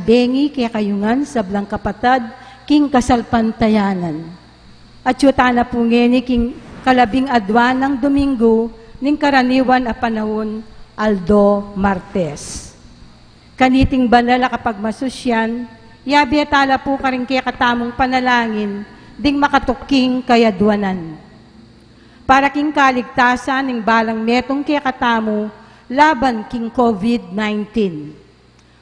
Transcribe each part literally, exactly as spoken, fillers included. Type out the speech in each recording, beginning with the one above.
Bengi kekayu ngan sablang kapatad king kasalpantayanan. Atyu tana pu ngeni king kalabing adwa nang Domingo ning karaniwan a panaun, aldo Martes. Kaniting banal a kapagmasusyan, yabe tala pu karing kekatamung panalangin ding makatuking kayadwanan. Para king kaligtasan ning balang metung kekatamu laban king COVID nineteen.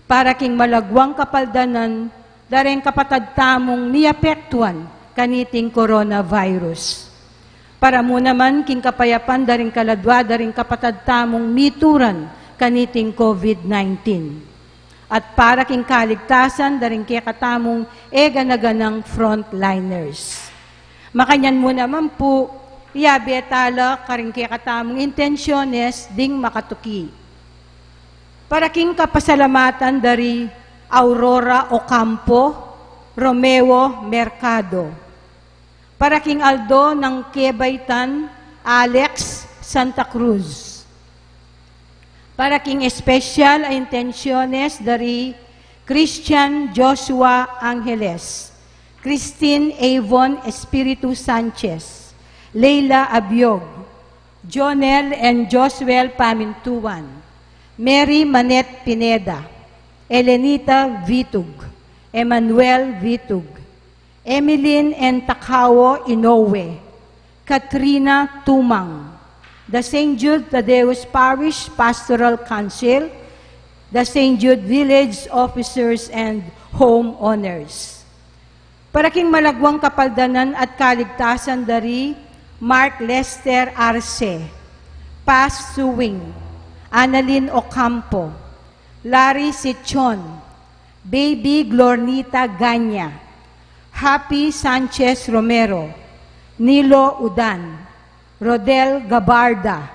Para king malagwang kapaldanan da ring kapatad tamung miapektuan kaniting coronavirus. Para mu naman king kapayapan da ring kaladwa da ring kapatad tamung mituran kaniting COVID nineteen. At para king kaligtasan da ring kekatamung e gana-ganang frontliners. Makanyan mu naman pu, yabe tala karing kekatamung intensyones ding makatuki. Para king kapasalamatan da ri Aurora Ocampo, Romeo Mercado. Para king aldo nang kebaitan, Alex Santa Cruz. Para king espesyal a intensyones da ri Christian Joshua Angeles, Christine Avon Espiritu Sanchez, Leila Abiog, Jonel and Josuel Pamintuan, Mary Manette Pineda, Elenita Vitug, Emmanuel Vitug, Emilyn and Takao Inoue, Katrina Tumang, the Saint Jude Thaddeus Parish Pastoral Council, the Saint Jude Village Officers and Homeowners. Para king malagwang kapaldanan at kaligtasan da ri Mark Lester Arce, Paz Suing, Annalyn Ocampo, Larry Sichon, Baby Glornita Ganya, Happy Sanchez Romero, Nilo Udan, Rodel Gabarda,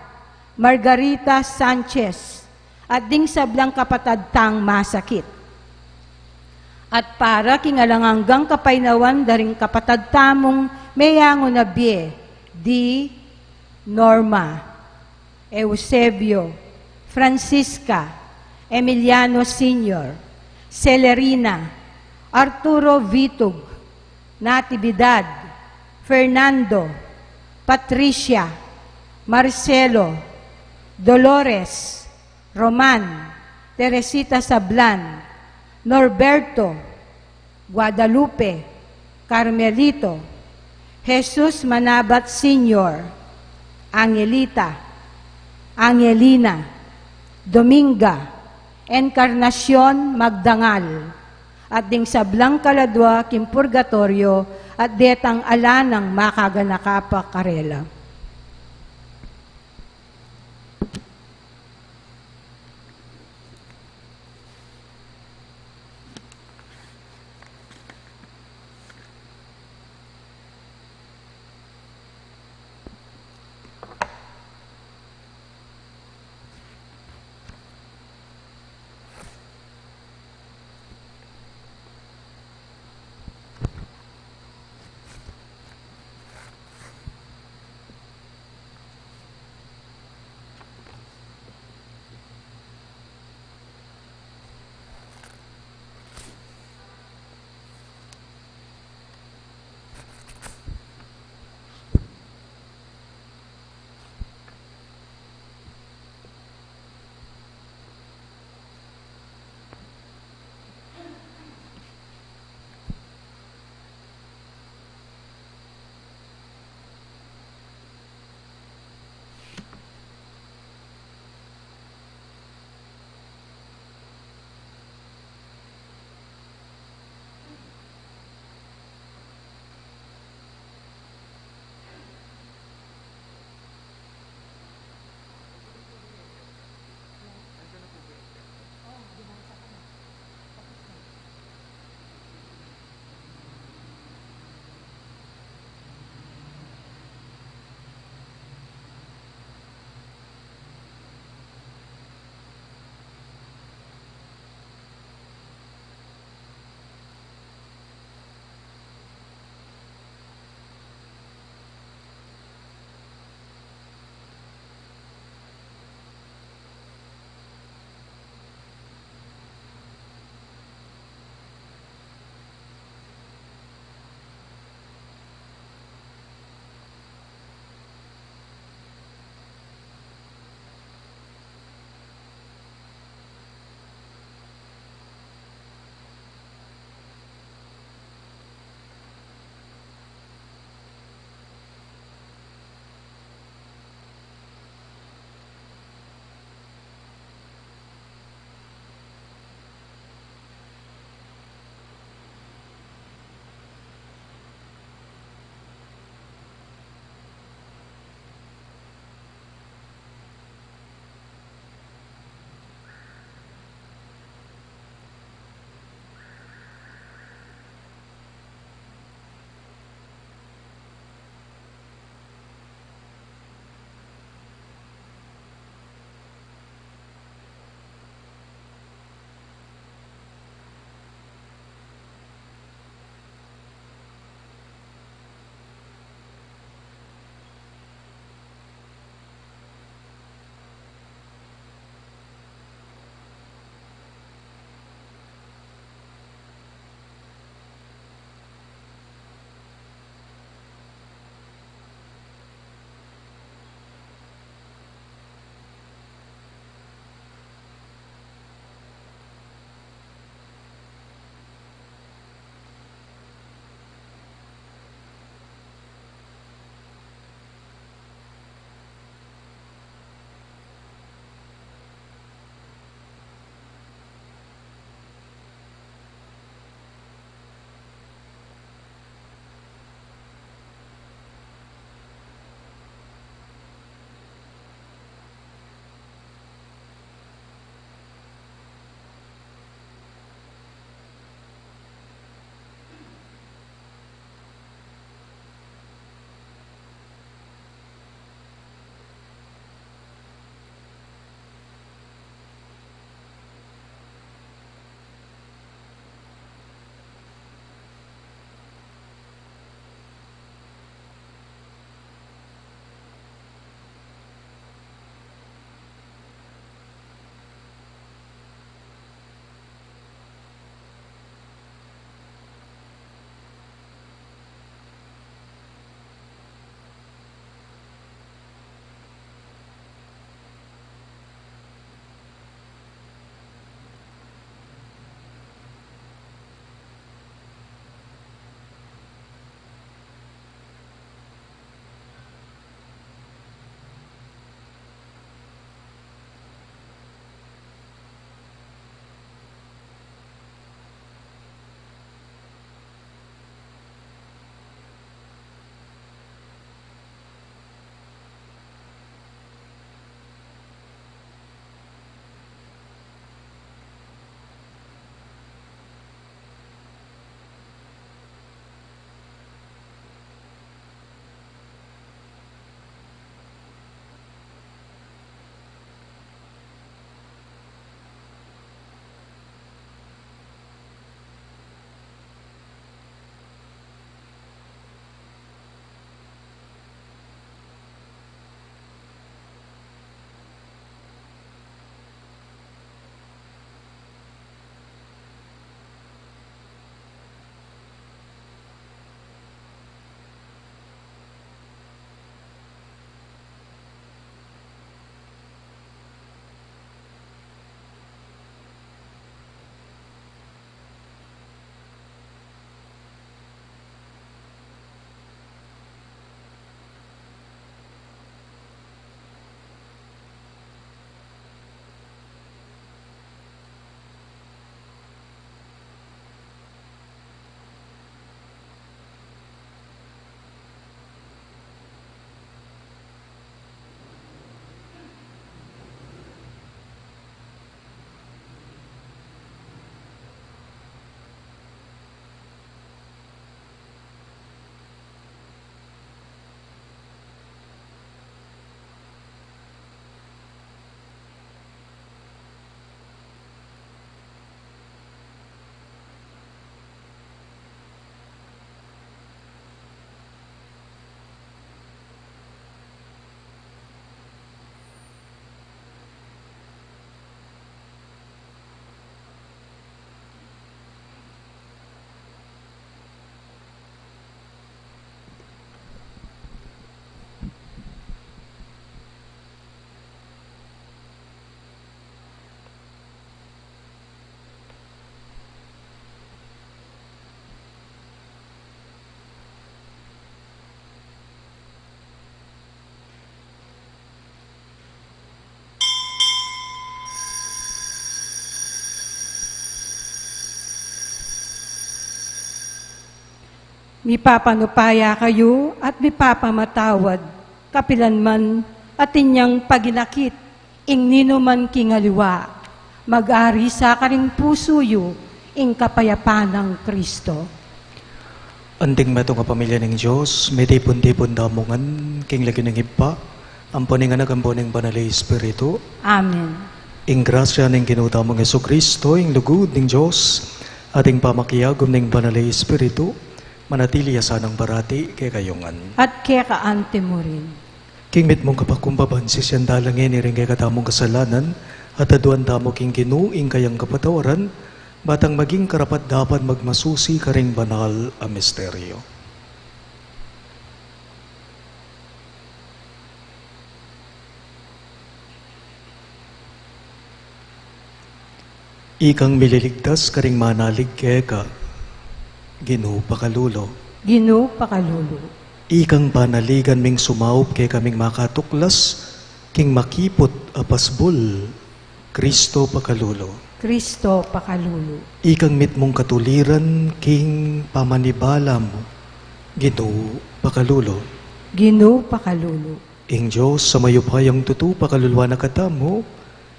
Margarita Sanchez, at ding sablang kapatad tang masakit. At para king alang anggang kapaynawan da ring kapatad tamung meyangu na bie, di Norma, Eusebio, Francisca, Emiliano Senior, Celerina, Arturo Vitug, Natividad, Fernando, Patricia, Marcelo, Dolores, Roman, Teresita Sablan, Norberto, Guadalupe, Carmelito, Jesus Manabat Senior, Angelita, Angelina, Dominga, Encarnacion Magdangal, at ding sablang kaladwa king purgatoryo, at detang ala nang makaganaka pa karela. Mipapanupaya kayu at mipapamatawad, kapilan man atin yang paginakit ing ninuman king aliwa. Mag-ari sa karing pusu yu ing kapayapan nang Kristo. Anting metung a pamilya ning Dios, mitipun-tipun tamu ngan king lagyu ning Ibpa, ampo ning Anak, ampo ning Banal a Espiritu. Amen. Ing grasya ning Ginu tamung Jesu-Kristo, ing lugud ning Dios, at ing pamakiagum ning Banal a Espiritu, manatili ya sanang parati kekayu ngan. At keka anti mu rin. King mitmung kapakumbaban, sisian tala ngeni ring kekatamung kasalanan, at aduan tamu king Ginu ing kayang kapatawaran, batang maging karapat-dapat magmasusi karing banal a misteryo. Ikang mililigtas karing manalig keka, Ginu pakalulu. Ginu pakalulu. Ikang panaligan ming sumaup kekaming makatuklas king makiput a pasbul, Kristo pakalulu. Kristo pakalulu. Ikang mitmung katuliran king pamanibala mu, Ginu pakalulu. Ginu pakalulu. Ing Dios a mayupayang tutu pakaluluan na katamu,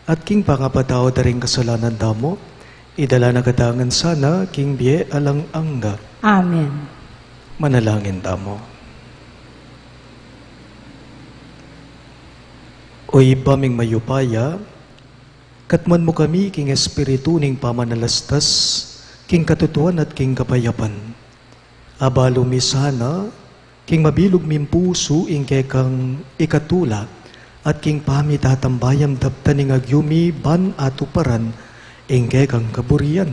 at king pangapatawad da ring kasalanan tamu, idala na katamu ngan sana king bie alang angga. Amen. Manalangin tamu. O Ibpa ming mayupaya, katmuan mu kami king espiritu ning pamanalastas, king katutuan at king kapayapan. Abalu mi sana, king mabilug ming pusu ing kekang ikatula, at king pamitatambayam daptan ing agyu mi ban atuparan ing kekang kaburian.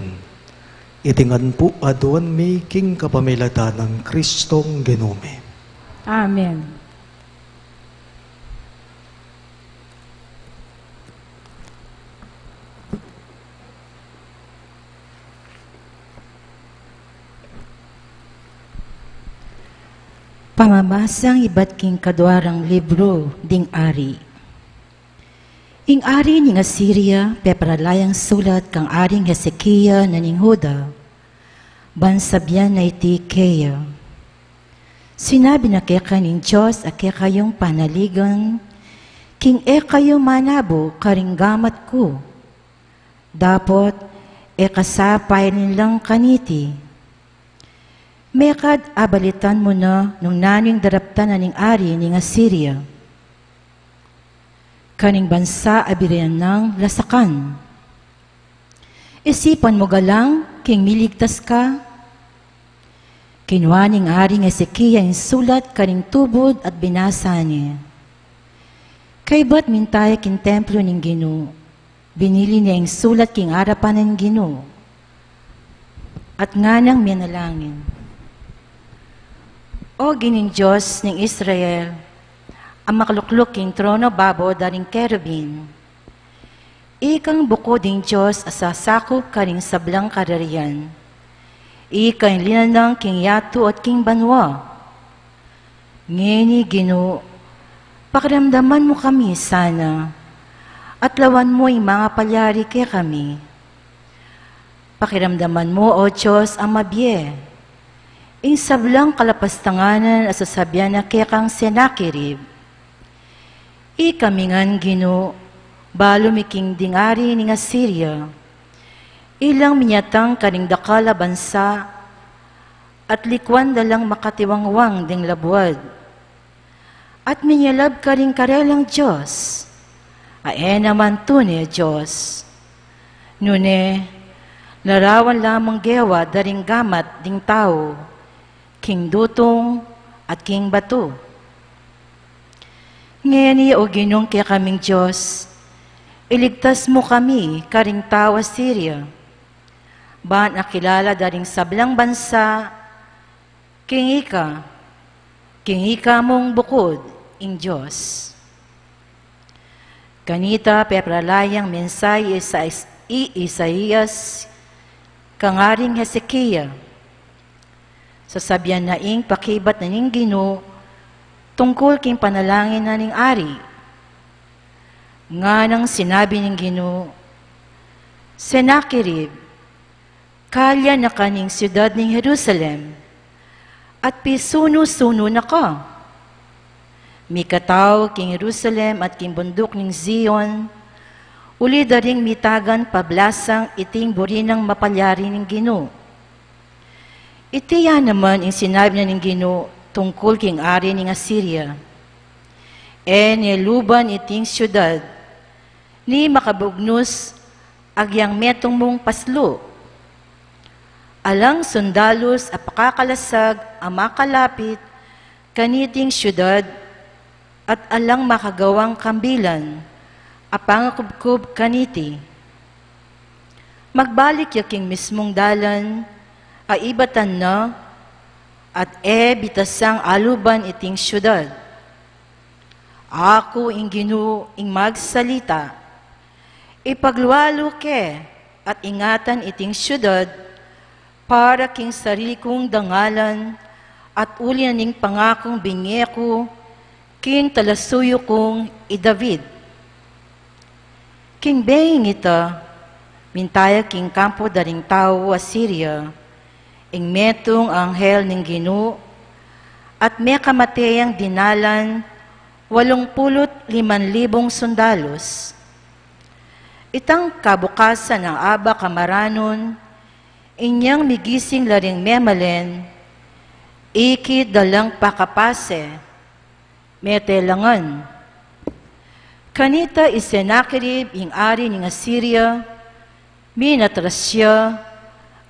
Iti ngan pu aduan mi king kapamilatan nang Kristong Ginu mi. Amen. Pamabasang ibat king kaduarang libru ding Ari. Ing ari ning Asiria peparala yang sulat kang aring Hezekia na ning Juda, ban sabian na iti keya. Sinabi na keka ning Dios a kekayung panaligan, king e kayu manabu karing gamat ku. Dapot e ka sa pailing lang kaniti. Mekad abalitan mu na nung nanu ing daraptan na ning ari ning Asiria. Kaning bansa a birian nang lasakan. Isipan mu galang king miligtas ka. Kinua ning aring Hezekia ing sulat karing tubud at binasa ne. Kaybat mintaya king templo ning Ginu, binili ne ing sulat king arapan ning Ginu, at nganang menalangin. O Ginung Dios ning Israel, a makalukluk king trono babo da ring kerubin, ikang bukud ing Dios a sasakup karing sablang kararian. Ika ing linanang king yatu at king banua. Ngeni, Ginu, pakiramdaman mu kami sana, at lawan mu ing mangapalyari kekami. Pakiramdaman mu, O Dios a mabie, ing sablang kalapastanganan a sasabian na kekang Sennacherib. Ikami ngan, Ginu, balu mi king ding ari ning Asiria, ilang minyatang karing dakal a bansa, at likuan da lang makatiwangwang ding labuad. At minyalab karing karelang dios, a e naman tune Dios. Nune, larawan lamang gewa da ring gamat ding tau, king dutung at king batu. Ngeni, O Ginung kekaming Dios, iligtas mu kami karing tau Asiria, ban akilala da ring sablang bansa, king ika, king ika mung bukud ing Dios. Kanita peparala yang mensahe i Isai-, i Isaias kang aring Hezekia. Sasabian na ing pakibat na ning Ginu tungkul king panalangin na ning ari. Nganang sinabi ning Ginu, Sennacherib, kalya na ka ning siudad ning Jerusalem, at pisunu-sunu na ka. Mikatau king Jerusalem at king bunduk ning Zion, uli da ring mitagan pablasang iting buri nang mapalyari ning Ginu. Iti ya naman ing sinabi na ning Ginu tungkul king ari ning Asiria: E ne luban iting siudad, ni makabugnus agyang metung mung paslu. Alang sundalus a pakakalasag a makalapit kaniting siudad, at alang makagawang kambilan a pangakubkub kaniti. Magbalik ya king mismung dalan a ibatan na, at e bitasang aluban iting siudad. Aku ing Ginu ing magsalita. Ipaglualu ke at ingatan iting siudad para king sarili kung dangalan, at uli na ning pangakung binye ku king talasuyu kung i David. King benging ita, minta ya king kampu da ring tau Asiria ing metung anghel ning Ginu, at mekamate yang dinalan walung pulu't liman libung sundalus. Itang kabukasan a abak a maranun, inyang migising la ring memalen, ikit da lang pakapase, metelangan. Kanita i Sennacherib ing ari ning Asiria, minatras ya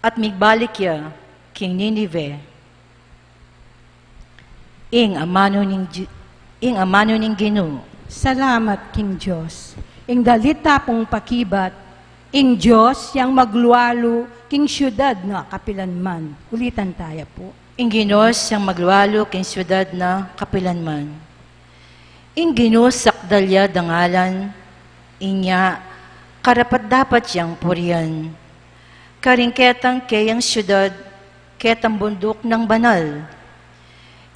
at migbalik ya king Ninive. Ing amanu ning Gi-, ing amanu ning Ginu. Salamat king Dios. Ing dalita pung pakibat, ing Dios yang maglualu king siudad na kapilanman. Ulitan taya pu. Ing Ginu yang maglualu king siudad na kapilanman. Ing Ginu sakdal ya dangalan, inya karapat-dapat yang purian. Karing ketang keyang siudad, ketang bunduk nang banal.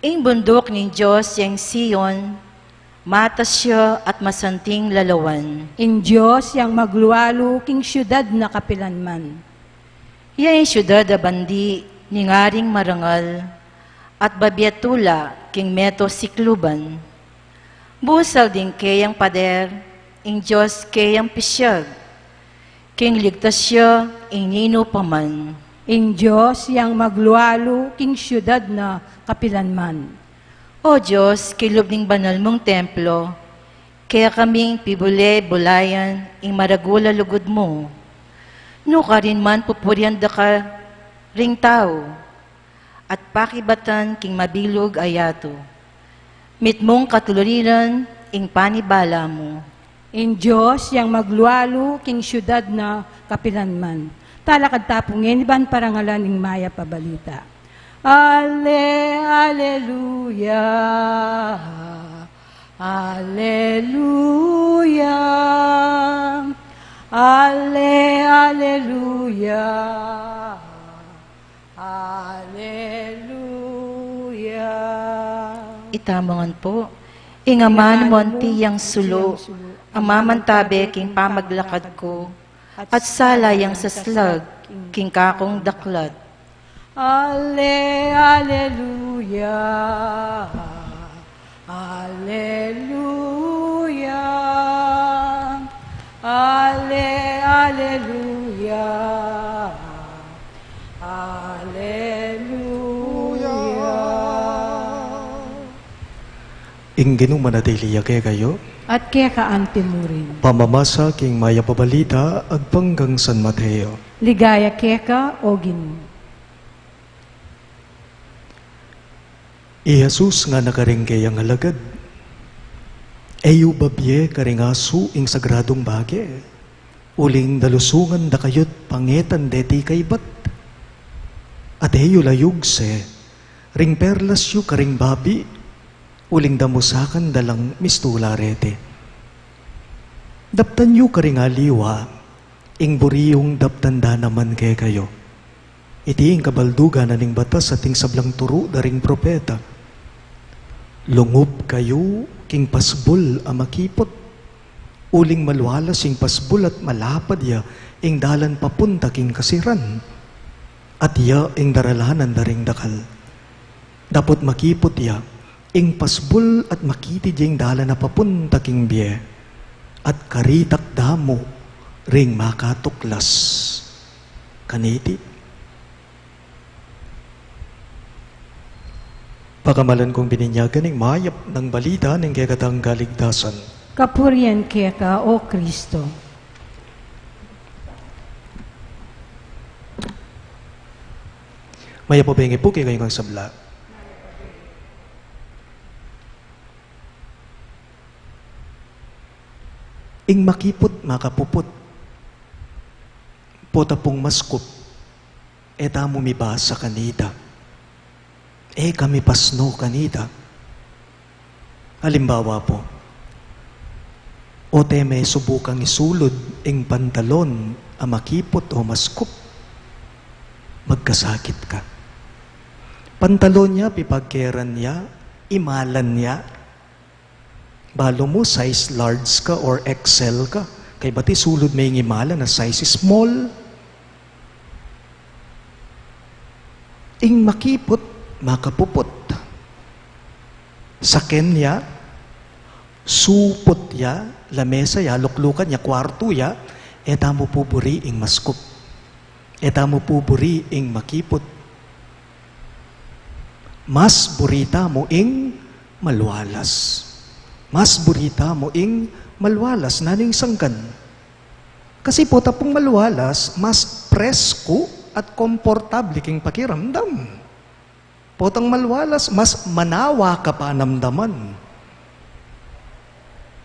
Ing bunduk ning Dios yang Sion, matas ya at masanting lalawan. Ing Dios yang maglualu king siudad na kapilanman. Ya ing siudad a bandi ning aring marangal, at babie tula king meto sikluban. Busal ding keyang pader, ing Dios keyang pisyag, king ligtas ya ing ninu pa man. Ing Dios yang maglualu king siudad na kapilanman. O Dios, kilub ning banal mung templo, kekaming pibule-bulayan ing maragul a lugud mu. Nukarin man pupurian da ka ring tau, at pakibatan king mabilug a yatu. Mitmung katulunan ing panibala mu. Ing Dios yang maglualu king siudad na kapilanman. Talakad ta pu ngeni ban parangalan ing mayap a balita. Ale, aleluya. Aleluya. Ale, aleluya. Aleluya. Itamu ngan pu. Ing amanu mu anti yang sulu, a mamantabe king pamaglakad ku, at sala yang saslag king kakung daklat. Ale, aleluya. Aleluya. Ale, aleluya. Aleluya. Ing Ginu manatili ya kekayu. At keka anti mu rin. Pamamasa king mayap a balita agpang kang San Mateo. Ligaya keka, o Ginu. I Jesus ngana karing keyang alagad, e yu babie karing asu ing sagradung bage, uling dalusungan da kayut pangetan deti kaybat. At e yu layugse ring perlas yu karing babi, uling damusakan da lang mistula reti. Daptan yu karing aliwa ing buri yung daptan da naman kekayu. Iti ing kabaldugan na ning batas at ing sablang turu da ring propeta. Lungub kayu king pasbul a makiput, uling malualas ing pasbul at malapad ya ing dalan papunta king kasiran, at ya ing daralanan da ring dakal. Dapot makiput ya, ing pasbul at makitid ya ing dalan a papunta king bie, at karitak damu ring makatuklas kaniti. Pakamalan kung bininyagan ing mayap nang balita ning kekatang kaligtasan. Kapurian keka, O Kristo. Mayap a bengi pu kekayu ngan sabla. Ing makiput, makapuput, pota pung maskup, e tamu mibasa kanita. E ka mipasno kanita. Alimbawa pu, o te me subukang isulud ing pantalon a makiput o maskup, magkasakit ka. Pantalon ya, pipagkeran ya, imalan ya. Balu mu size large ka or X L ka. Kaybat isulud me ing imalan a size small. Ing makiput, makapuput. Saken ya, suput ya, lamesa ya, luklukan ya, kuartu ya, e tamu pu buri ing maskup. E tamu pu buri ing makiput. Mas buri tamu ing malualas. Mas buri tamu ing malualas. Nanu ing sangkan? Kasi pota pung malualas, mas presku at komportable king pakiramdam. Potang malualas, mas manawa ka panamdaman.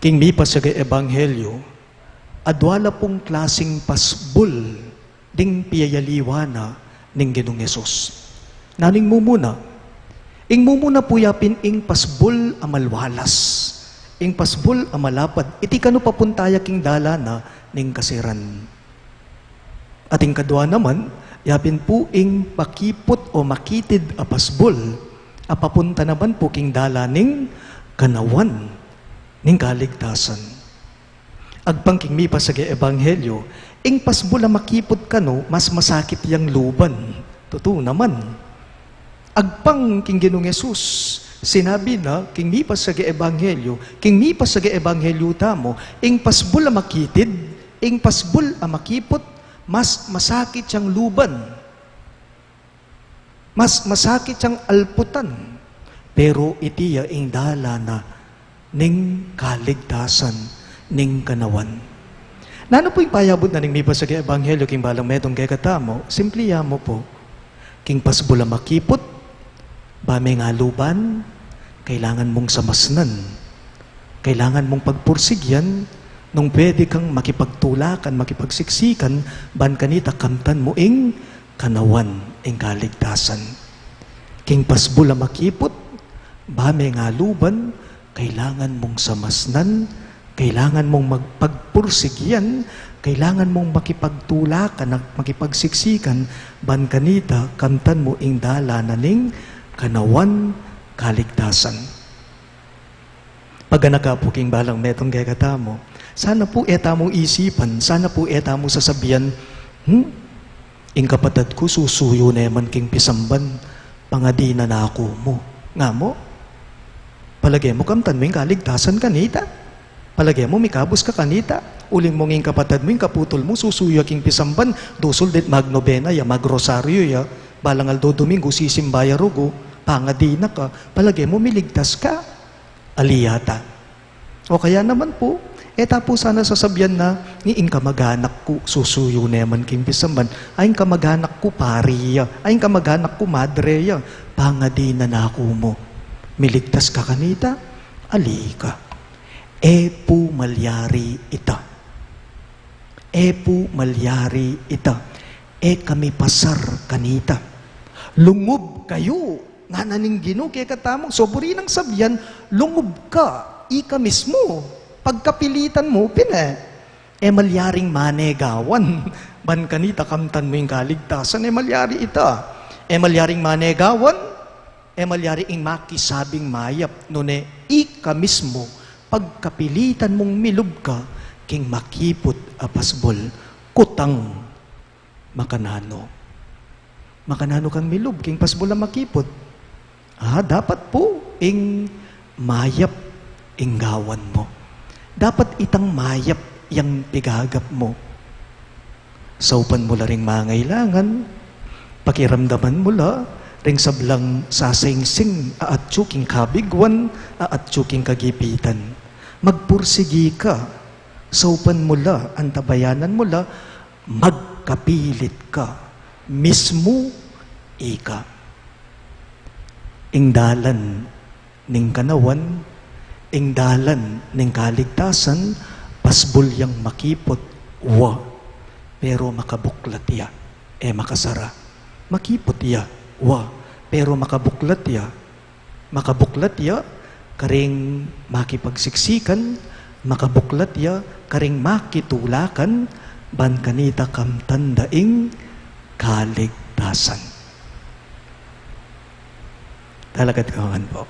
King mipasaga ebanghelyo, adwa la pung klasing pasbul ding piyayaliwa na ning Ginung Jesus. Nanu ing mumuna? Ing mumuna pu yapin ing pasbul a malualas, ing pasbul a malapad, iti kanu papunta ya king dalan na ning kasiran. At ing kadwa naman, yapin pu ing makiput o makitid a pasbul a papunta naman pu king dalan ning kanawan ning kaligtasan. Agpang king mipasaga ebanghelyo, ing pasbul a makiput kanu, mas masakit yang luban. Tutu naman. Agpang king Ginung Jesus, sinabi na, king mipasaga ebanghelyo, king mipasaga ebanghelyo tamu, ing pasbul a makitid, ing pasbul a makiput, mas masakit yang luban. Mas masakit yang alputan, pero iti ya ing dalan na ning kaligtasan, ning kanawan. Nanu pu ing payabut na ning mipasaga ebanghelyo king balang metung kekatamu? Simple ya mu pu. King pasbul a makiput, ba me nga luban, kailangan mung samasnan. Kailangan mung pagpursigyan, nung pwede kang makipagtulakan, makipagsiksikan, ban kanita kamtan mu ing kanawan ing kaligtasan. King pasbul a makiput, ba me nga luban, kailangan mung samasnan, kailangan mung magpagpursigyan, kailangan mung makipagtulakan at makipagsiksikan, ban kanita kamtan mu ing dalan na ning kanawan kaligtasan. Paganakan pu king balang metung kekatamu, sana pu e tamu isipan, sana pu e tamu sasabian, "Hmm? Ing kapatad ku susuyu ne man king pisamban, pangadi na naku mu." Nga mu? Palage mu kamtan mu ing kaligtasan kanita? Palage mu mikabus ka kanita? Uling mung ing kapatad mu, ing kaputul mu, susuyu ya king pisamban, dusul dit magnobena ya, magrosaryu ya, balang aldo Domingo sisimba ya rugu, pangadi na ka, palage mu miligtas ka? Ali yata. O kaya naman pu, e ta pu sana sasabian na, "Ngi ing kamaganak ku susuyu ne man king pisamban, ay ing kamaganak ku pari ya, ay ing kamaganak ku madre ya, pangadi na naku mu." Miligtas ka kanita? Ali ka. E pu malyari ita. E pu malyari ita. E ka mipasar kanita. Lungub kayu, ngana ning Ginu kekatamu. So, buri nang sabian, lungub ka, ika mismu. Pagkapilitan mu pin e. E malyaring manegawan ban kanita kamtan mu ing kaligtasan. E malyari ita. E malyaring manegawan, e malyari ing makisabing mayap, nune ika mismu pagkapilitan mung milub ka king makiput a pasbul. Kutang, makananu? Makananu kang milub king pasbul a makiput? Ah, dapat pu ing mayap ing gawan mu. Dapat itang mayap yang pigagap mu. Saupan mu la ring mangailangan, pakiramdaman mu la ring sablang sasaingsing a atyu king kabiguan, a atyu king kagipitan. Magpursigi ka, saupan mu la, antabayanan mu la, magkapilit ka, mismu ika. Ing dalan ning kanawan, ing dalan ning kaligtasan, pasbul yang makiput, wa, pero makabuklat ya, e makasara. Makiput ya, wa, pero makabuklat ya. Makabuklat ya karing makipagsiksikan, makabuklat ya karing makitulakan, ban kanita kamtan da ing kaligtasan. Talakad kayu ngan pu.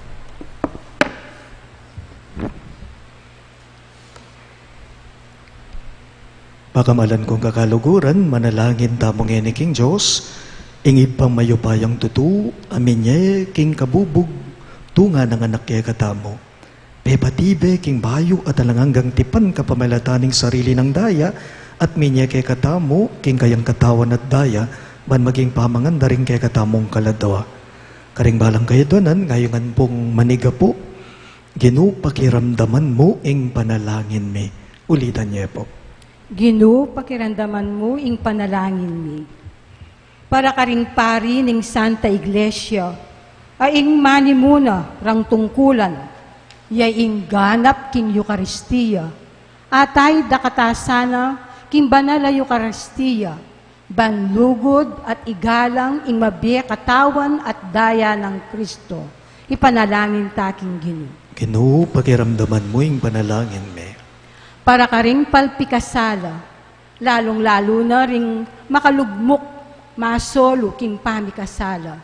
Pakamalan kung kakaluguran, manalangin tamu ngeni king Dios, ing Ibpang mayupayang tutu, a minye king kabubug, tunga nang anak kekatamu. Pepatibe king bayu at alang anggang tipan kapamilatan ning sarili nang daya, at minye kekatamu king kayang katawan at daya, ban maging pamangan da ring kekatamung kaladua. Karing balang kayadwanan, ngeni ngan pung manigapu, Ginu, pakiramdaman mu ing panalangin mi. Ulitan ye pu. Ginu, pakiramdaman mu ing panalangin mi. Para karing pari ning Santa Iglesia, a ing manimuna rang tungkulan, ya ing ganap king Eukaristia, atay da kata sana king banal a Eukaristia, ban lugud at igalang ing mabie katawan at daya nang Kristo. Ipanalangin ta king Ginu. Ginu, pakiramdaman mu ing panalangin mi. Para karing palpikasala, lalung-lalu na ring makalugmuk masolu king pamikasala.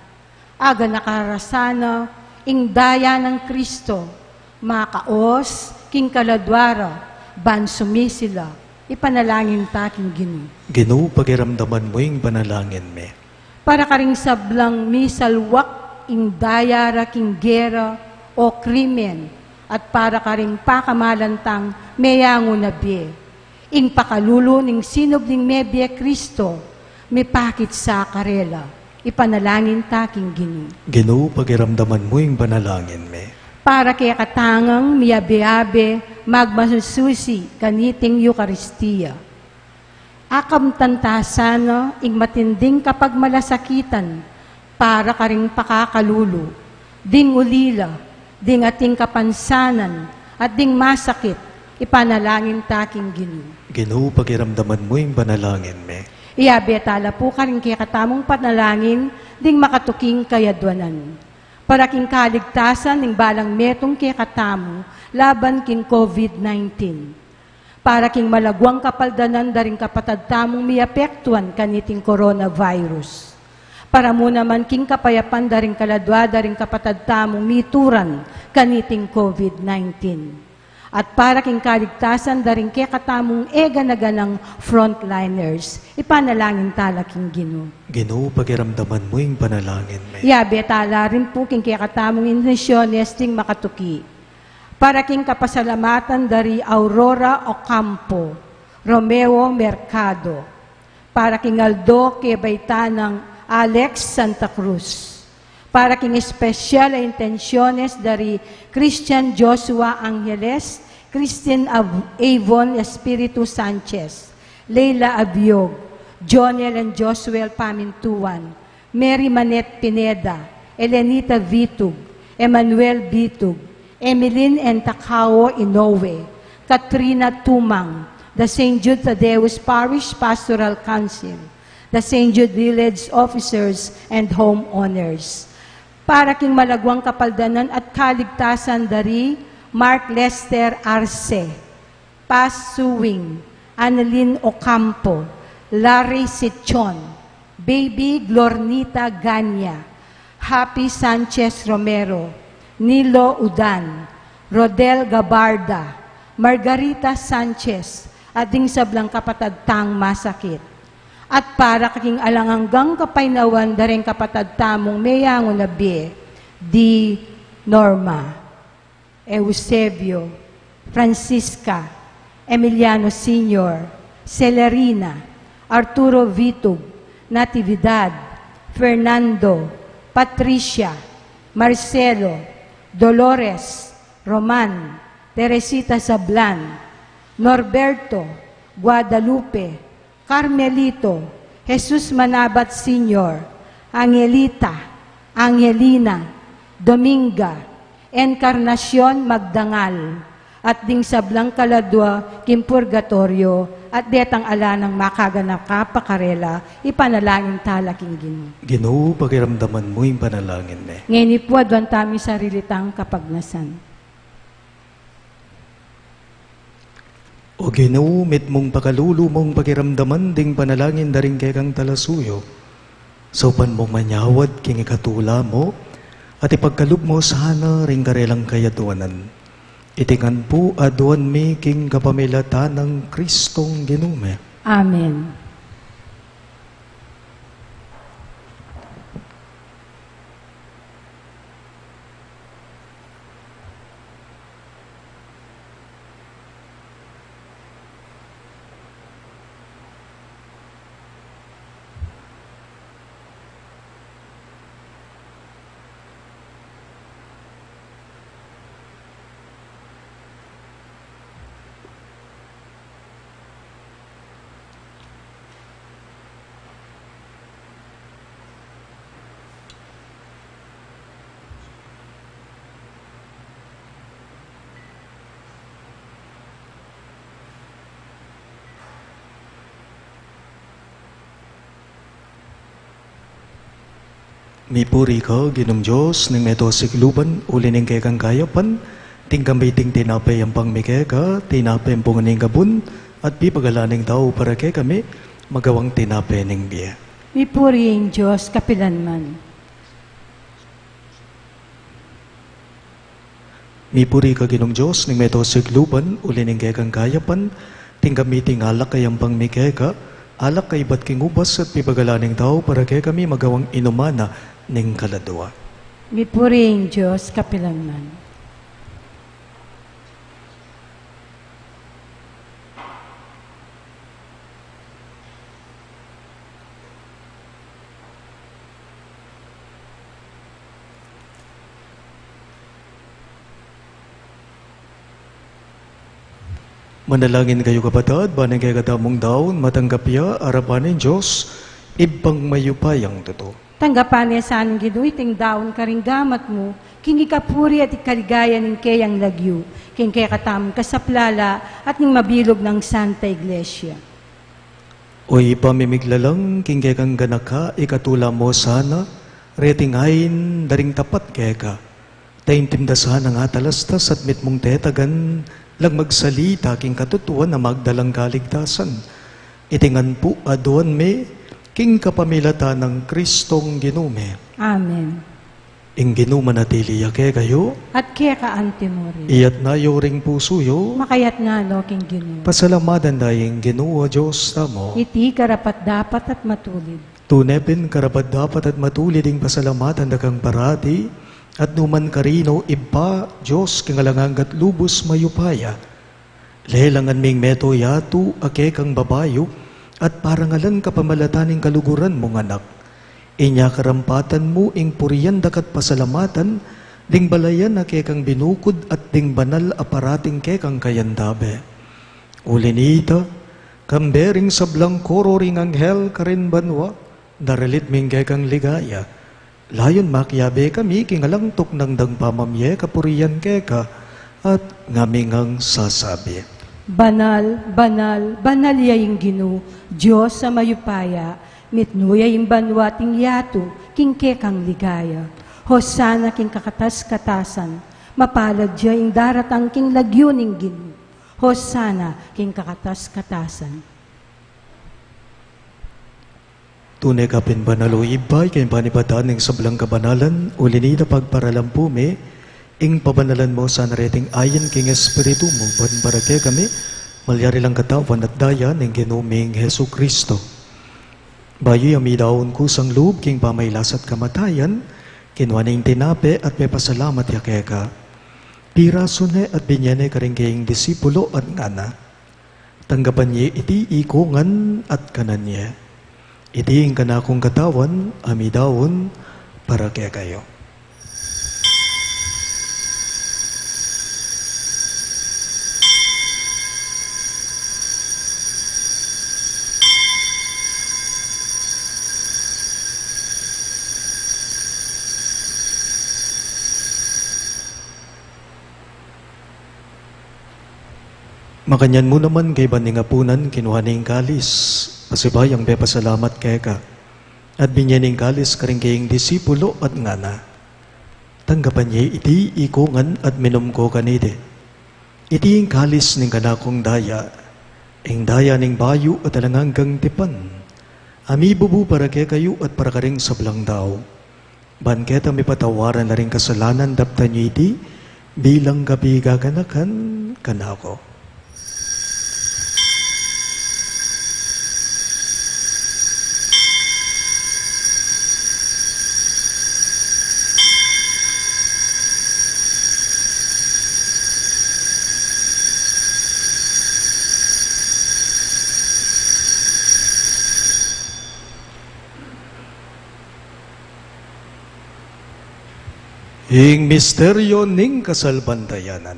Aganaka ra sana ing daya nang Kristo, makaos king kaladua ra, ban sumisila. Ipanalangin ta king Ginu. Ginu, pakiramdaman mu ing panalangin mi. Para karing sablang misalwak ing daya ra king gera o krimen, at para karing pakamalan tang meyangu na bie, ing pakalulu ning sinubling mebie Kristo, mipakit sa karela. Ipanalangin ta king Ginu. Ginu, pakiramdaman mu ing panalangin mi. Para kekatang miyabe-abe magmasususi kaniting Eukaristia, akamtan ta sana ing matinding kapagmalasakitan para karing pakakalulu, ding ulila, ding ating kapansanan, at ding masakit. Ipanalangin ta king Ginu. Ginu, pakiramdaman mu ing panalangin mi. Iyabe ta la pu karing kekatamung panalangin ding makatuking kayadwanan, para king kaligtasan ning balang metung kekatamu laban king COVID-nineteen. Para king malagwang kapaldanan da ring kapatad tamung miapektuan kaniting coronavirus. Para mu naman king kapayapan da ring kaladua da ring kapatad tamung mituran kaniting COVID-nineteen. At para king kaligtasan da ring kekatamung e gana-ganang frontliners. Ipanalangin ta la king Ginu. Ginu, pakiramdaman mu ing panalangin mi. Iyabe ta la rin pu king kekatamung intensyones ding makatuki. Para king kapasalamatan da ri Aurora Ocampo, Romeo Mercado. Para king aldo kebaitan nang Alex Santa Cruz. Para king espesyal a intensyones da ri Christian Joshua Angeles, Christine Av-, Avon Espiritu Sanchez, Leila Abiog, Jonel and Josuel Pamintuan, Mary Manette Pineda, Elenita Vitug, Emmanuel Vitug, Emeline and Takao Inoue, Katrina Tumang, the Saint Jude Thaddeus Parish Pastoral Council, the Saint Jude Village Officers and Homeowners. Para king malagwang kapaldanan at kaligtasan da ri Mark Lester Arce, Paz Suing, Annalyn Ocampo, Larry Sichon, Baby Glornita Gania, Happy Sanchez Romero, Nilo Udan, Rodel Gabarda, Margarita Sanchez, at ding sablang kapatad tang masakit. At para king alang anggang kapaynawan da ring kapatad tamung meyangu na bie, Di Norma, Eusebio, Francisca, Emiliano Senior, Celerina, Arturo Vitug, Natividad, Fernando, Patricia, Marcelo, Dolores, Roman, Teresita Sablan, Norberto, Guadalupe, Carmelito, Jesus Manabat Senior, Angelita, Angelina, Dominga, Encarnacion Magdangal, at ding sablang kaladua king purgatoryo, at detang ala nang makaganaka pa karela, ipanalangin tala king Ginu. Ginu, pakiramdaman mu ing panalangin mi. Ngeni pu, aduan tamu ing sarili tang kapagnasan. O Ginu, mitmung pakalulu mung pakiramdaman ding panalangin da ring kekang talasuyu. Saupan mung manyawad king ikatula mu, at ipagkalub mu sana ring karelang kayaduanan. Iti ngan pu aduan mi king kapamilatan nang Kristong Ginu mi. Amen. Mipuri ka, Ginung Dios, ning meto sikluban, uli ning kekang kayapan, tinggap mi iting tinape ampang mi keka, tinape ampong ning gabun, at pipagalan ning tau para kekami, magawang tinape ning bie. Mipuri ing Dios kapilanman. Mipuri ka, Ginung Dios, ning meto sikluban, uli ning kekang kayapan, tinggap mi iting alak a ampang mi keka, alak a ibat king ubas at pipagalan ning tau para kekami magawang inuman na ning kaladua. Mipuri ing Dios kapilanman. Manalangin kayu, kapatad, ban ing kekatamung daun matanggap ya arapan ning Dios, Ibpang mayupayang tutu. Tanggapan ne sa ning Ginu iting daun karing gamat mu, king ikapuri at ikaligaya ning keyang lagyu, king kekatamung kasaplalan at ning mabilug nang Santa Iglesia. O Ibpa ming miglalang, king kekang ganaka ikatula mu sana reting ain da ring tapat keka. Taintindasan nang atalastas at mitmung tetagan lang magsalita king katutuan a magdalang kaligtasan. Iti ngan pu aduan mi king kapamilatan nang Kristong Ginu mi. Amen. Ing Ginu manatili ya kekayu. At keka antimurin. Iyatna yu ring pusu yu. Makayatna no king Ginu. Pasalamatan da ing Ginu a Dios tamu. Iti karapat-dapat at matulid. Tune pin karapat-dapat at matulid ing pasalamatan da kang parati, at nukarin man, o Ibpa, Dios king alang angga at lubus mayupaya. Lelangan ming meto yatu a kekang babayu, at parangalan kapamilatan ning kaluguran mung Anak. Inya karampatan mu ing purian daka at pasalamatan, ding balayan a kekang binukud at ding banal a parating kekang kayandabe. Uli nita, kambe ring sablang koro ring anghel karin banua, daralit ming kekang ligaya. Layun makiabe kami king alang tuknang dang pamamie kapurian keka, at ngami ngang sasabi. Banal, banal, banal ya ing Ginu, Dios a mayupaya, mitmu ya ing banua at ing yatu king kekang ligaya. Hosana king kakatas-katasan, mapalad ya ing daratang king lagyu ning Ginu. Hosana king kakatas-katasan. Tune ka pin banal, o Ibpa, ika ing panibatan ning sablang kabanalan, uli nita pagparalampu mi ing pabanalan mu sana reting ain king Espiritu mu, ban para kekami malyari lang katawan at daya ning Ginu ming Jesucristo. Bayu ya midaun kusang lub king pamailas at kamatayan, Kinua ne ing tinape at pepasalamat ya keka, pirasu ne at binye ne karing kayang disipulo at ngana: Tanggapan ye iti ikongan at kanan ye. Iti ing kanakung katawan a midaun para kekayu. Makanyan mu naman kaybat ning apunan, kinua ne ing kalis, pasibayung pepasalamat keka, at binye ne ing kalis karing kayang disipulo at ngana: Tanggapan ye iti ikongan at minum ko kaniti. Iti ing kalis ning kanakung daya, ing daya ning bayu at alang anggang tipan, a mibubu para kekayu at para karing sablang tau. Ban keta mipatawaran la ring kasalanan, daptan ye iti bilang kapigaganakan kanaku. Ing misteryo ning kasalpantayanan.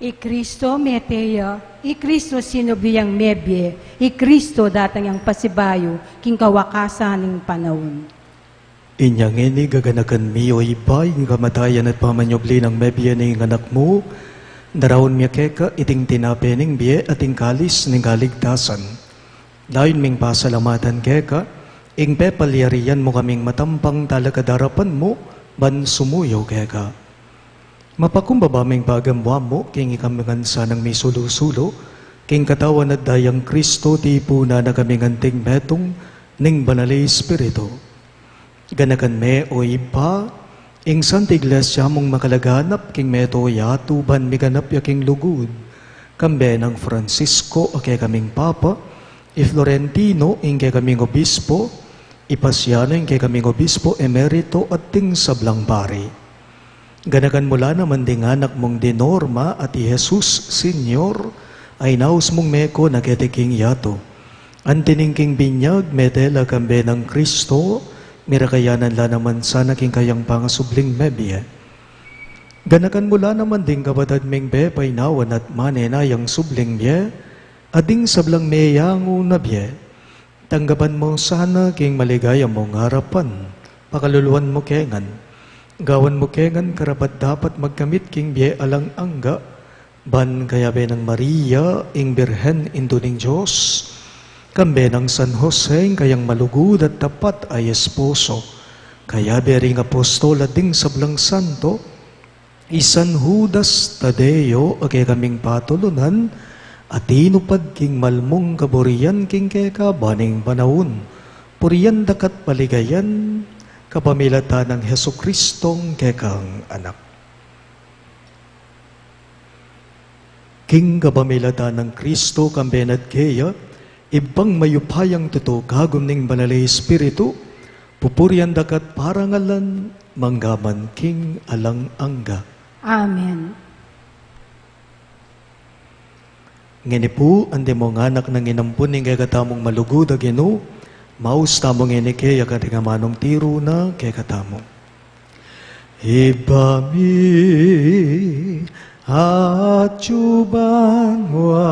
I Kristo mete ya, i Kristo sinubli yang mebie, i Kristo datang yang pasibayu king kawakasan ning panaun. Inya ngeni gaganakan mi, o Ibpa, ing kamatayan at pamanyubli nang mebie ning Anak mu, daraun mi keka iting tinape ning bie at ing kalis ning kaligtasan. Dayun ming pasalamatan keka ing pepalyarian mu kaming matampang talakad king arapan mu ban sumuyu keka. Mapakumbaba ming pagamuan mu king ikami ngan sanang misulu-sulu king katawan at dayang Kristo, tipunan na kaming anting metung ning Banal a Espiritu. Ganakan me, o Ibpa, ing Santa Iglesia mung makalaganap king mabilug a yatu ban miganap ya king lugud, kambe nang Francisco a kekaming Papa, i Florentino ing kekaming Obispo, i Pasiano ing kekaming Obispo Emerito, at ding sablang pari. Ganakan mu la naman ding anak mung di Norma at i Jesus Senior a inaus mung meko na keti king yatu. Anti ning king binyag, mete la kambe nang Kristo, mirakayanan la naman sana king kayang pangasubling mebie. Ganakan mu la naman ding kapatad ming pepainawan at manenayang subling bie, at ding sablang meyangu na bie. Tanggapan mu sana king maligaya mung arapan, pakaluluan mu kengan. Gawan mu kengan karapat-dapat magkamit king bie alang angga, ban kayabe nang Maria, ing Birhen, Indu ning Dios, kambe nang San Jose, ing kayang malugud at tapat a esposo, kayabe ring apostol at ding sablang santo, i San Judas Tadeo a kekaming patulunan, a tinupad king malmung kaburian king kekaban ning panaun, purian daka't paligayan, kapamilatan nang Jesucristong kekang Anak. King kapamilatan nang Kristo, kambe na at keya, Ibpang mayupayang tutu, kagum ning Banal a Espiritu, pupurian daka't parangalan, mangga man king alang angga. Amen. Ngeni pu, anti mung anak nang inampun ning kekatamung malugud a Ginu, maus tamu ngeni keya karing amanung tiru na kekatamu. Ibpa mi, atsu ka banua,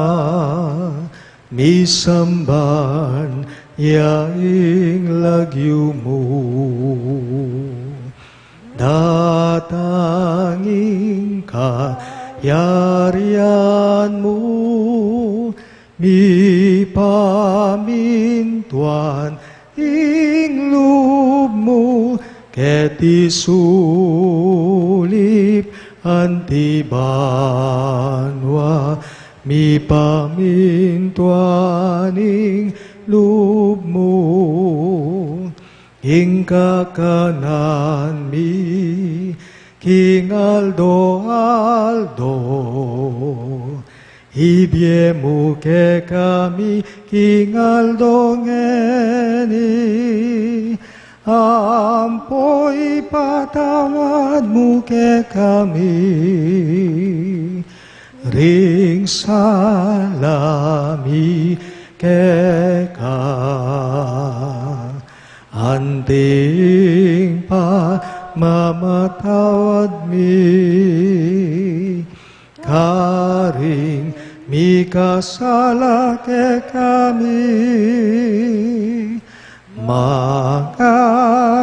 misamban ya ing lagyu mu. Datang ing kayarian mu, mipamintuan ing lub mu, keti sulip anti banua, mipamintuan ing lub mu. Ing kakanan mi king aldo-aldo, ibie mu kekami king aldo ngeni, Ampo ipatawad mu kekami ring sala mi keka, anting pamamatawad mi karing mikasala kekami, manga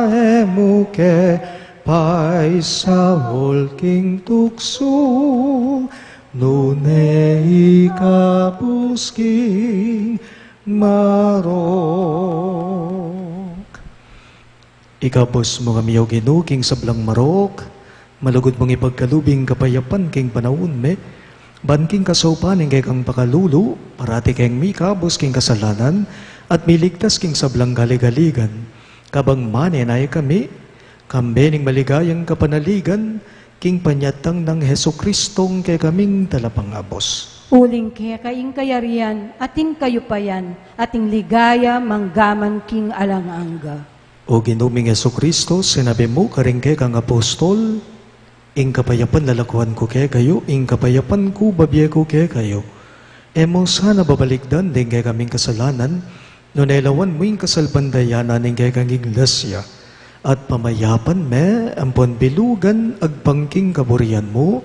e mu ke paisaul king tuksu, nune ikabus king marok. Ikabus mu kami, O Ginu, king sablang marok, malugud mung ipagkalub ing kapayapan king panaun mi, ban king kasaupan ning kekang pakalulu, parati keng mikabus king kasalanan, at miligtas king sablang kaligaligan, kabang manenaya kami, kambe ning maligayang kapanaligan, king panyatang nang Jesucristong kekaming Talapangabus. Uling keka ing kayarian, at ing kayupayan, at ing ligaya, manggaman king alang angga. O Ginu ming Jesucristo, sinabi mu karing kekang apostol, ing kapayapan lalakuan ku kekayu, ing kapayapan ku babie ku kekayu. E mu sana babalikdan ding kekaming kasalanan, nune lawan mu ing kasalpantayanan ning kekang Iglesia, at pamayapan me ampon bilugan agpang king kaburian mu,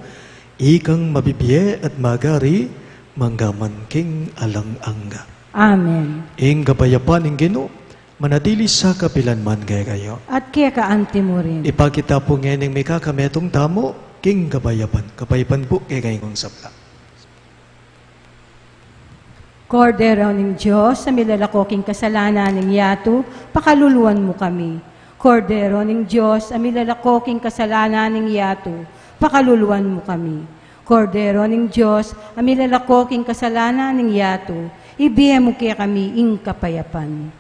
ikang mabibie at magari, manggaman king alang angga. Amen. Ing kapayapan ning Ginu, manatili sa kapilan man kekayu. At keka anti mu rin. Ipakit ta pu ngening mikakametung tamu, king kapayapan. Kapayapan pu kekayung sabla. Kordero ning Dios, a milalako king kasalanan ning yatu, pakaluluan mu kami. Kordero ning Dios, a milalako king kasalanan ning yatu, pakaluluan mu kami. Kordero ning Dios, a milalako king kasalanan ning yatu, ibie mu kekami ing kapayapan.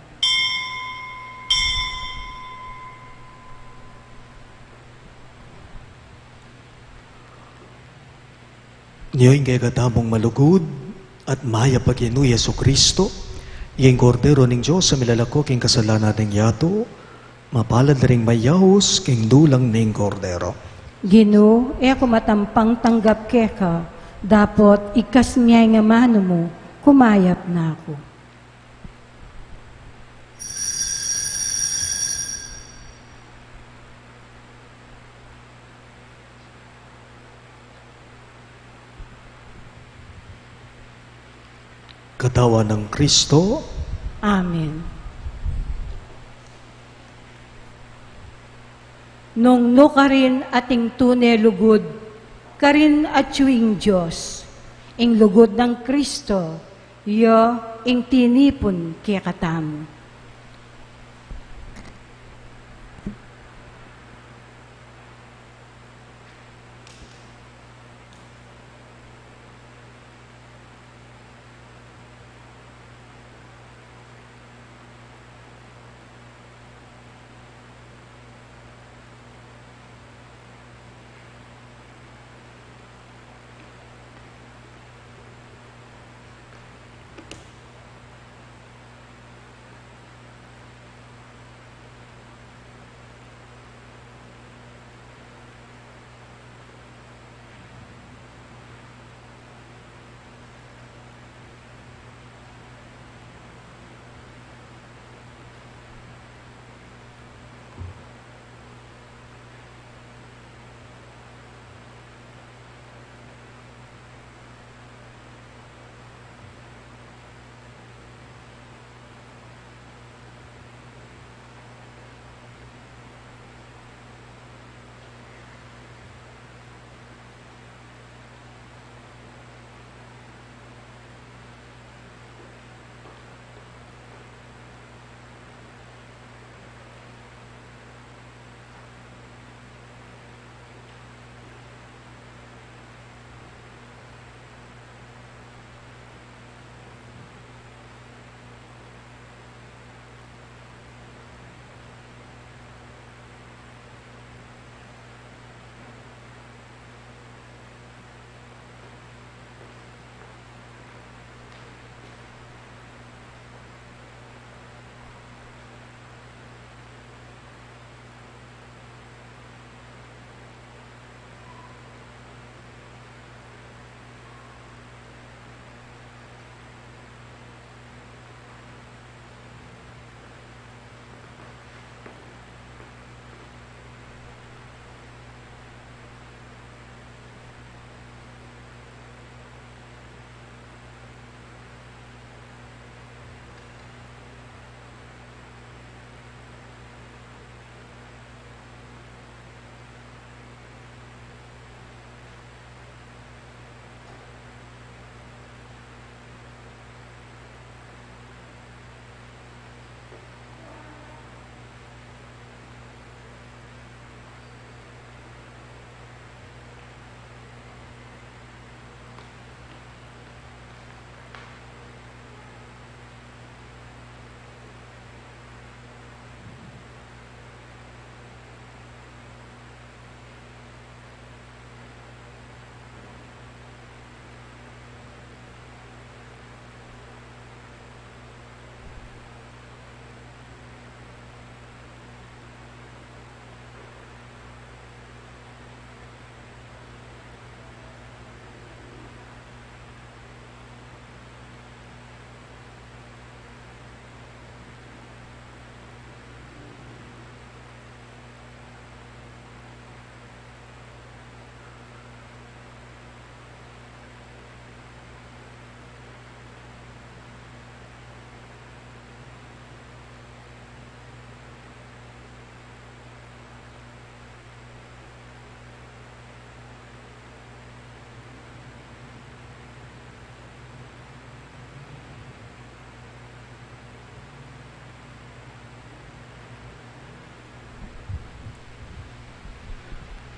Nyo ing kekatamung malugud at mayap a Ginu Jesucristo, ing Kordero ning Dios a milalako king kasalanan ning yatu, mapalad la ring mayaus king dulang ning Kordero. Ginu, e ku matampang tanggap keka, dapot ikas me ing amanu mu, kumayap na ku. Katawan nang Kristo. Amen. Nung nukarin ating tune lugud, karin atyu ing Dios, ing lugud nang Kristo, ya ing tinipun kekatamu.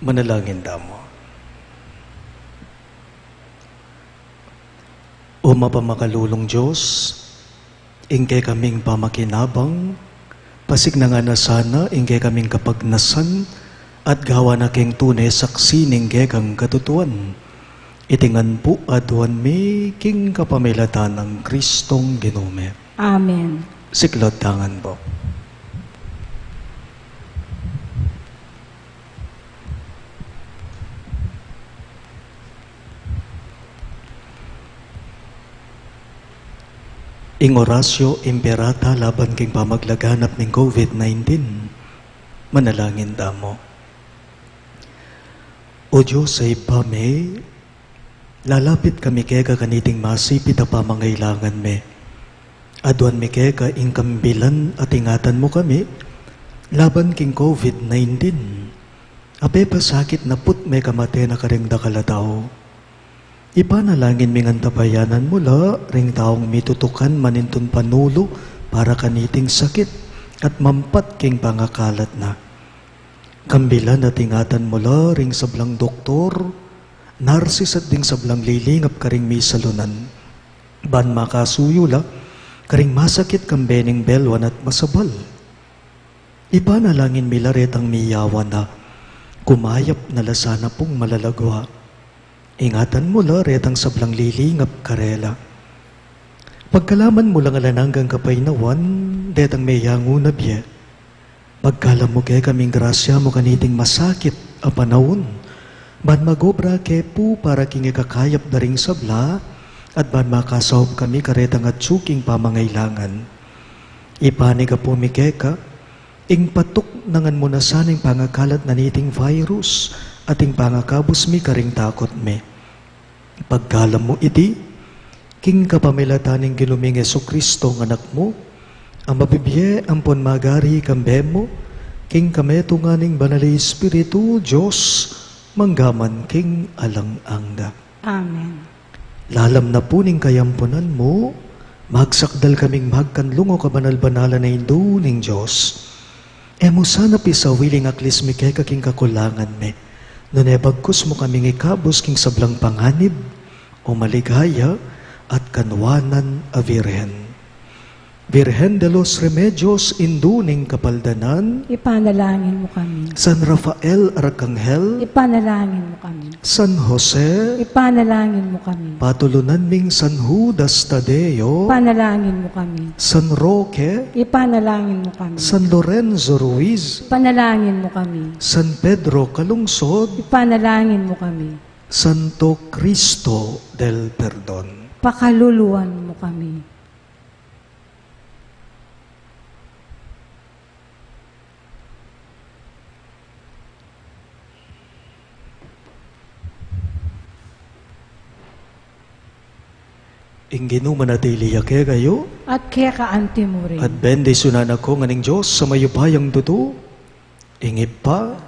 Manalangin tamu. O mapamakalulung Dios, ing kekaming pamakinabang, pasignan na sana ing kekaming kapagnasan, at gawan na keng tune saksi ning kekang katutuan. Iti ngan pu aduan mi king kapamilatan nang Kristong Ginu mi. Amen. Siklaud tamu ngan pu. Ing Oratio Imperata laban king pamaglaganap ning COVID nineteen. Manalangin tamu. O Dios a Ibpa mi, lalapit kami keka kaniting masipit a pamangailangan mi. Aduan mi keka ing kambilan at ingatan mu kami laban king COVID nineteen. A pepasakit na pu't mekamate na karing dakal a tau. Ipanalangin mi ngan tabayanan mu la ring taung mitutukan manintun panulu para kaniting sakit at mampat king pangakalat na. Kambilan at ingatan mu la ring sablang doktor, narsis at ding sablang lilingap karing misalunan, ban makasuyu la karing masakit kambe ning belwan at masabal. Ipanalangin mi la retang miyawan na, kumayap na la sana pung malalagua. Ingatan mu la retang sablang lilingap karela. Pagkalaman mu lang alang anggang kapaynawan detang meyangu na bie. Pagkalam mu kekaming grasya mu kaniting masakit a panaun, ban magobra ke pu para king ikakayap da ring sabla, at ban makasaup kami karetang atyu king pamangailangan. Ipanigapu mi keka ing patuknangan mu na sana ing pangakalat na niting virus at ing pangakabus mi karing takut mi. Pagkalam mu iti king kapamilatan ning Ginu ming Jesucristo, ing Anak mu, a mabibie ampon magari kambe mu king kametungan ning Banal a Espiritu, Dios, mangga man king alang angga. Amen. Lalam na pu ning kayampunan mu, magsakdal kaming magkanlungo kabanal-banalan a Indu ning Dios. E mu sana pisawili ing aklis mi keka king kakulangan mi, nune bagkus mu kaming ikabus king sablang panganib o maligaya at kanwanan a Virgen. Virgen de los Remedios, Indu ning Kapaldanan. Ipanalangin mu kami. San Rafael Arkanghel. Ipanalangin mu kami. San Jose. Ipanalangin mu kami. Patulunan ming San Judas Tadeo. Ipanalangin mu kami. San Roque. Ipanalangin mu kami. San Lorenzo Ruiz. Ipanalangin mu kami. San Pedro Calungsod. Ipanalangin mu kami. Santo Cristo del Perdon. Pakaluluan mu kami. Ing Ginu manatili ya kekayu. At keka anti mu rin. At bendisyunan na kayu ngan ning Dios a mayupayang tutu, ing Ibpa,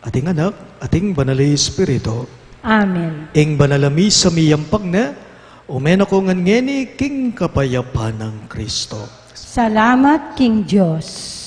at ing Anak, at ing Banal a Espiritu. Amen. Ing banal a misa miyampang ne, ume na ko ngan ngeni king kapayapan nang Kristo. Salamat king Dios.